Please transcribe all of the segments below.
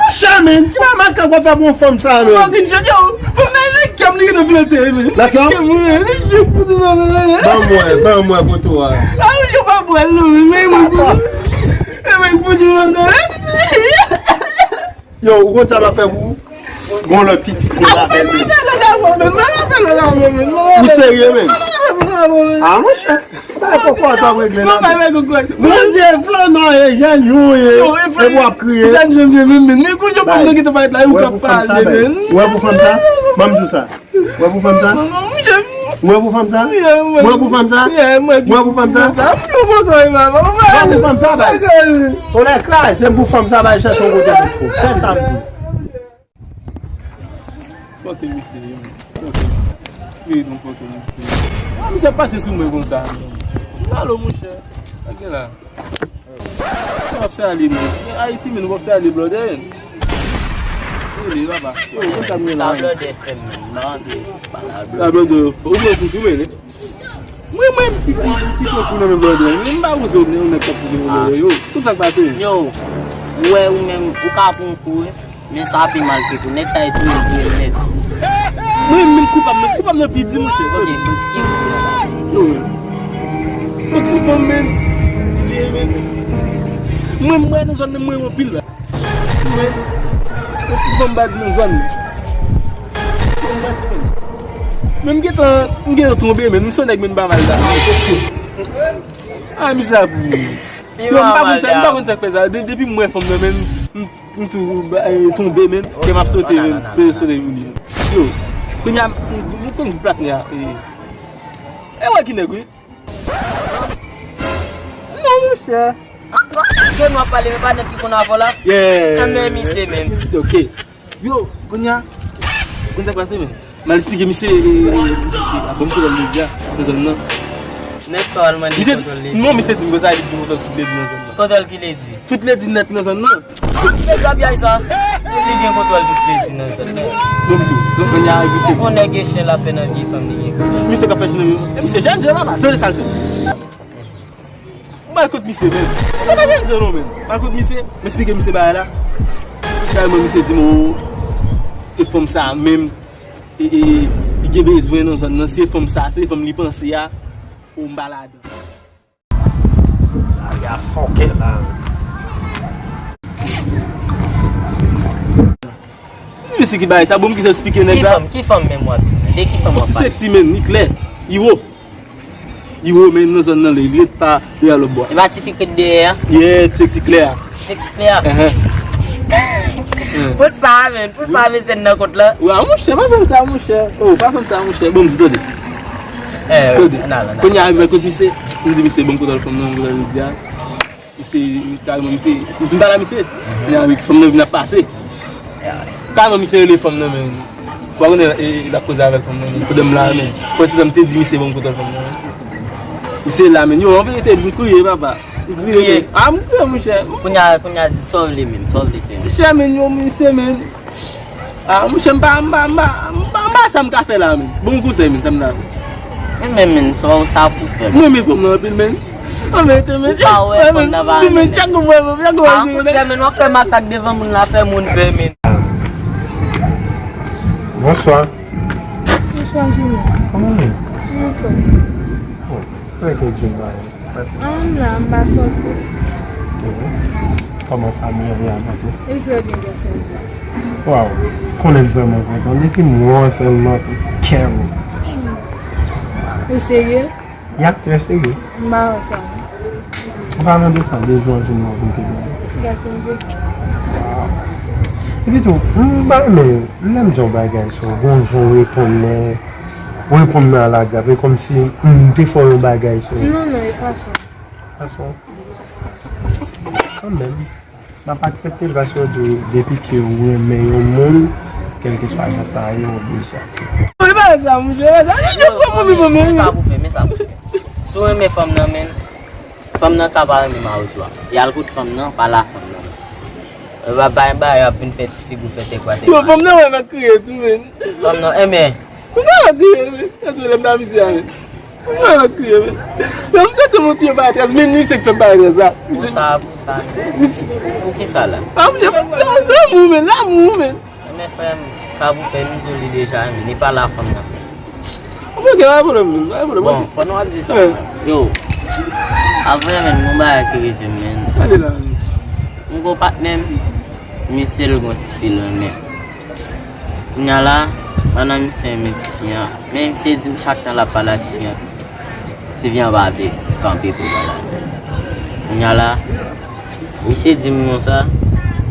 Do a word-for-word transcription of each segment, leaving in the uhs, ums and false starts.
Monchè, men, ki bagay makak w ap fè pou yon fanm sa, men? Mwen gen chans, yo. Fanm nan, li gen kè m, li gen plante, men. Dakò. Li gen kè m, men. Li gen kè m, men. Ban mwen, ban mwen poto a. A, wi, yo pa pral, non, men, men, mwen, mwen, mwen, poto a, non. Yo, ou konn sa m ap fè pou ou? Gon lòt pitit pou lavel li. Ou serye, men? A, monchè. Bay kòkòt ap regle la. Bondye, Flannò e jèn, yon ye. Epi w ap kriye. Jèn, jèn, men, men, men, kou jòp mwen gen te parèt la, ou ka pale, men. Ou wè pou fanm sa? Ban m di w sa. Ou wè pou fanm sa? Ou wè pou fanm sa? Ou wè pou fanm sa? Ou wè pou fanm sa? Ou wè pou fanm sa, bay. Tonnè kraze m pou fanm sa, bay, chèche yon kote pou fè sa m di. Fòk misye, wi. Wi, non, fòk misye. A, misye ap pase sou mwen konsa. Alo, monchè. Sa gen la? Nou ap sale, men. Ayiti, men nou ap sale, blòdè. Rele, papa. Yo, konsa m gen la. Sa blòdè fè m, men. M pa antre, pa la blòdè. Sa blòdè, ou mwen kout, ou mwen, mwen, mwen, ki, ki, ki fè kou nan men blòdè. Men m pa wè se ou nèg k ap kout nan men blòdè, yo. Tout sa k pase. Yo, ou wè ou menm, ou ka pran kou, wi. Men sa pi mal ke tou. Nèg sa yo touye, touye nèg. Mwen menm koupab nan, koupab nan pi di, monchè. Ok, bon, ki koupab? Yo, men. Yon ti fanm, men. Li gen, men. Mwen, mwen, nan zòn nan, mwen, anpil la. Mwen, yon ti fanm baz nan zòn nan. Fanm baz, men. Men m gentan, m gentan tonbe, men. M se yon nèg, men, m pa mal la. A, misye ap ri. Yo, m pa konn sa, m pa konn sa k fè sa. De-, depi m wè fanm nan, men, m M tou, eh, tonbe, men. Kè m ap sote, men. Pe sote pou li. Yo. Kounye a, m, m konn plat nè a. Eh. E wè ki nèg, wi. Non, monchè. Ankò, nèg nou ap pale, men pa nèg ki konn avè w la. Yeah. Anmè misye, men. Ok. Yo, kounye a. Kounye a sa k pase, men. M al esplike misye, e, e, misye, a, bon, kontwòl medya nan zòn nan. Nèg sa w al mande kontwòl medya. Non, misye di m konsa, li di kontwòl tout ledi nan zòn nan. Kontwòl ki ledi? Tout ledi nèt nan zòn nan. Misye grabiyay sa. Li gen kontwòl tout ledi nan zòn nan. Bon, m di w, zòn nan, y a misye. Yon nèg e chen l ap fè nan vye fanm li gen. Misye k ap fè chen nan vye. E misye jèn, jèn, papa. Tande sa l fè. M al kot misye, men. Sa pa byen jan non, men. M al kot misye, m esplike misye bagay la. Finalman, misye di m, o, e fanm sa menm, e, e, li gen bezwen nan zòn nan, se fanm sa, se fanm li panse a, o, m pa ladan. Ay, a fòkè la. Misye ki bagay sa, bon, m ki te esplike nèg la. Ki fanm, ki fanm menm w ap di? De ki fanm w ap pale? Yon ti seksi, men, li klè, li wo. Li wo, men nan zòn nan, li ret pa dèyè lòt bò a. E pa ti fi k ret dèyè a? Yeah, ti seksi klè a. Ti seksi klè a? Enhen. Pou sa, men, pou sa, men, se nan kont la. Wa, monchè, pa fè m sa, monchè. O, pa fè m sa, monchè. Bon, m di, tande. Tande. Kounye a, m al kot misye, m di misye, bon, kote l fanm nan, kote l di a. Misye, misye, kareman, misye, m fin pale a misye. Kounye a, fanm nan vin ap pase. Kareman, misye rele fanm nan, men. Ou pa konnen, e, l ap koze avèk fanm nan, men. Pandan m la, men. Kòmsi m te di misye, bon, kote fanm nan, men. Misye la, men. Yo, an verite, m kriye, papa. M kriye, men. A, m kriye, monchè. Kounye a, kounye a, di sa w vle menm, sa w vle fè menm. Monchè, men, yo, misye, men. A, monchè, m pa, m pa, m pa, m pa, m pa sa m ka fè la, men. Bon konsèy, men, sa m ta fè. Men, men, men, sa w sa pou fè. Mwen renmen fanm nan anpil, men. An verite, men. Ou pa wè fanm nan pa renmen, men. Chak jou mwen, chak jou mwen. A, monchè, men, w ap fè makak devan moun la, fè moun pè, men. Bonswa. Bonswa, Junior. Kòman w ye? Anfòm. Bon, trè byen, Junior. Pase. Ah, m la, m pa sòti. Mhm. Kòman fanmi an ye avè w? Li trè byen, gras a Dye. Waw, konnen m vrèman kontan. Depi m wè w sèlman, tout kè m. Ou serye? Yap, trè serye. M pa wè sa, non. An palan de sa, de jou an jou m nan vin pi byen. Gras a Dye. Waw. Epi tou, m pa renmen, lè m di w bagay sou, gon jan w reponn lè, w reponn mwen alagrap, e kòmsi m te fè w yon bagay sou. Non, non, e pa sa. Fason. Kanmenm, m ap aksepte l paske w di w depi ke w renmen yon moun, kèlkeswa jan sa ye, w oblije aksepte. Men pa sa, monchè, men sa. Men sa pou fè, men sa pou fè. Si w renmen fanm nan, men, fanm nan ka pa renmen mawozo a. Y al kot fanm nan, pale a fanm nan. Yo pa bay bay, y ap vin fè ti figi, fè tèt kwa tèt. Yo, fanm nan wè m ap kriye tou, men. Fanm nan, enben. Ou pa wè kriye, men. Èske lè m ta misye a, men. Ou pa wè kriye, men. Yo, m santi m yon ti patatrès, men misye k fè m patatrès la. Misye. Pou sa, pou Sa, pou kisa la? Lanmou, men, lanmou, men. Men frè m, sa pou fè, m di w li deja, men li pa la fanm nan. Ok, pa gen pwoblèm, men, pa gen pwoblèm. Bon, pandan w ap di sa, yo, avè, men, yon bagay ki rive m, men. Gade la, men. M gon patnè m, misye l gon tifi l renmen. Kounya la, pandan misye renmen tifi an, men misye di m chak tan l ap pale a tifi an, tifi an pa vle kanpe pou l pale avè l. Kounya la, misye di m konsa,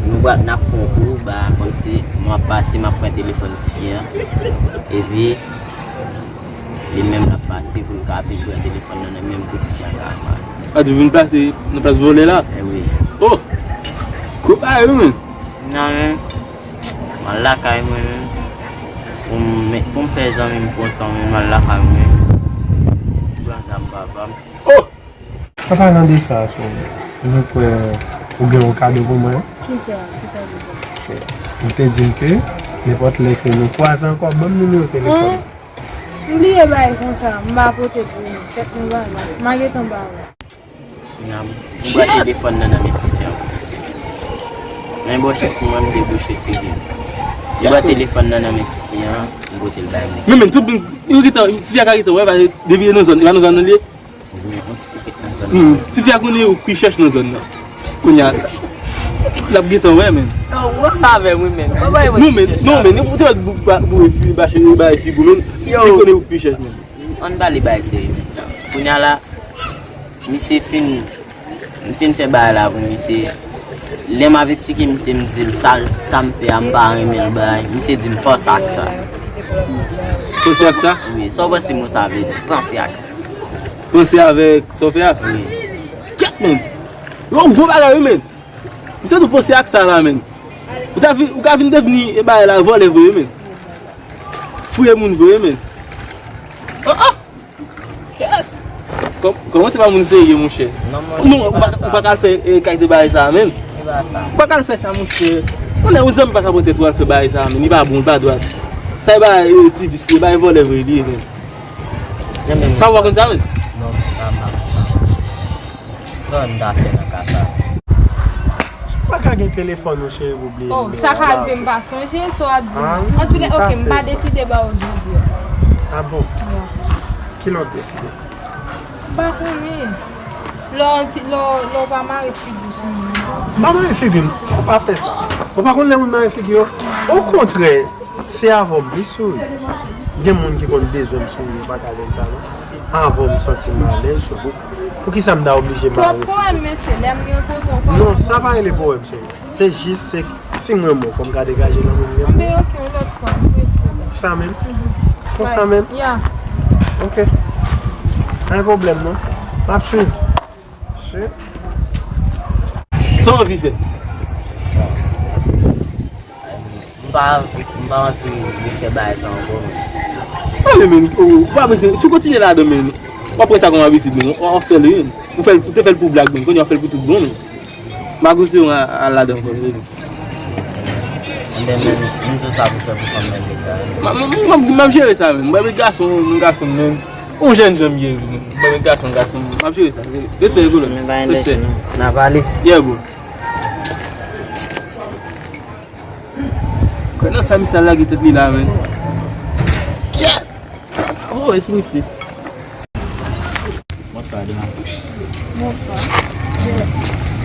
nou pral, n ap fè yon kou, ba, kòmsi m ap pase, m ap pran telefòn tifi an, epi li menm l ap pase pou l ka vin pran telefòn nan, nan men m pou tifi an ka pale. A, di vin pase nan plas vòlè la? Eh wi. Oh! Gwo bagay wi, men. Non, men. M al lakay mwen menm. Pou m, pou m fè zanmi m kontan, men m al lakay mwen. M pran zam papa m. Oh! An palan de sa, Son, mwen kwè ou gen yon kado pou mwen. Kisa? Ki kado sa? Ou te di m ke nenpòt lè ke nou kwaze ankò, ban m nimewo telefòn. M bliye bay konsa, m pa pote pou ou. Tèt nou ba la. M a gentan ba ou. Kounya m pran telefòn nan nan men tifi an pou misye. Men bò chans mwen, m debouche figi m. M pran telefòn nan nan men tifi an, m pote l bay misye. Men, men, tout moun, yo gentan, tifi a ka gentan wè, paske depi e nan zòn, e pa nan zòn nan li ye. Oubyen yon tifi ki nan zòn nan. Hmm, tifi a konnen ou k pi chèch nan zòn nan. Kounya, l ap gentan wè, men. Ou wè sa avè m, wi, men. Non, men, non, men, ou te wè boure fi, bache, bay figi w, men. Li konnen ou k pi chèch, men. Ann pale bagay serye. Kounya la, misye fin, m fin fè bagay la pou misye. Lè m ap eksplike misye, m di l sa, sa m fè a, m pa renmen l bay. Misye di m panse ak sa. Panse ak sa? Wi, sa w panse mo sa vle di? Panse ak sa. Panse avèk sa w fè a? Wi. Kèt, men. Yon gwo bagay, wi, men. Misye tou panse ak sa la, men. Ou ta vi-, ou ka vin devni e bagay la vòlè vre, men. Fouye moun vre, men. Oh, oh! Kòm-, kòman se pa moun serye, monchè? Non, ou pa, ou pa ka al fè, eh, kalite bagay sa a, menm. Ou pa ka al fè sa, monchè. Ou nèg, ou zanmi pa ka pran tèt ou al fè bagay sa a, menm. Li pa bon, li pa dwat. Sa e bagay, eh, ti vis, li bagay vòlè vre, li ye, menm. Pa ou pa konn sa, menm? Non, pa, pa, pa. Sa m ta fè nan ka sa? Ou pa ka gen telefòn ou, cheri, pou bliye nimewo a. Oh, sa ka rive, m pa sonje, sa w ap di m nan. Antoulè, ok, m pa deside ba ou jodi a. Ah bon? Kilè w ap deside? M pa konnen. Lè w ti, lè w, lè w pa mare figi w sou moun nan. M pa mare figi m, ou pa fè sa. Ou pa konn lè moun mare figi yo? Okontrè, se avè w m plis souri. Gen moun ki konn bezwen m souri, yo pa ka jwenn sa non. Avè w m santi m alèz, so pou, poukisa m ta oblije mare figi? Twòp pwoblèm, mesye, lè m gen kote w pa. Non, sa pa rele pwoblèm, cheri. Se jis, se si m renmen w, fò m ka degaje lanmou m gen pou ou. Anben, ok, yon lòt fwa, mesye. Konsa menm? Konsa menm? Ya. Ok. Pa gen pwoblèm non. M ap swiv. Sa w anvi fè? M pa anvi, m pa anvi refè bagay sa ankò, men. Anben, men, ou, ou pa bezwen, si w kontinye ladan, men, w ap pran sa kòm abitid, men, w ap fè l, wi. Ou fè l, ou te fè l pou blag, men, kounye a w ap fè l pou tout bon, men. M pa konsiye w al ladan ankò, men. Anben, men, m di w sa pou fè pou fanm nan vin la. M, m, m, m, m ap jere sa, men. M pa met gason, m gason, men. Yon jèn jan m ye, m pa met gason, gason. M ap jere sa. Respè, bro. Respè. N a pale. Yeah, bro. Kwè nan sa misye al lage tèt li la, men. Kèt! Oh, espri se. Bonswa, Dema. Bonswa.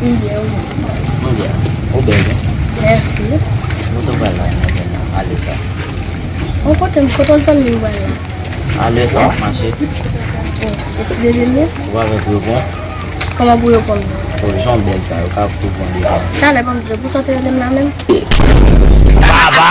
M byen, ou menm? Mwen byen. Ou bèl, wi. Mèsi. Kote w pral la, madanm nan? Alè sa. Ou kote, kote zanmi w pral la? Alè sa w ap mache. Oh, e ti bebe m ye? Ou avèk Bouyon? Kòman Bouyon? Oh, jan w bèl sa, yo ka pran deja. Talè, ban m di w, pou sa w te rele m la menm? Baba!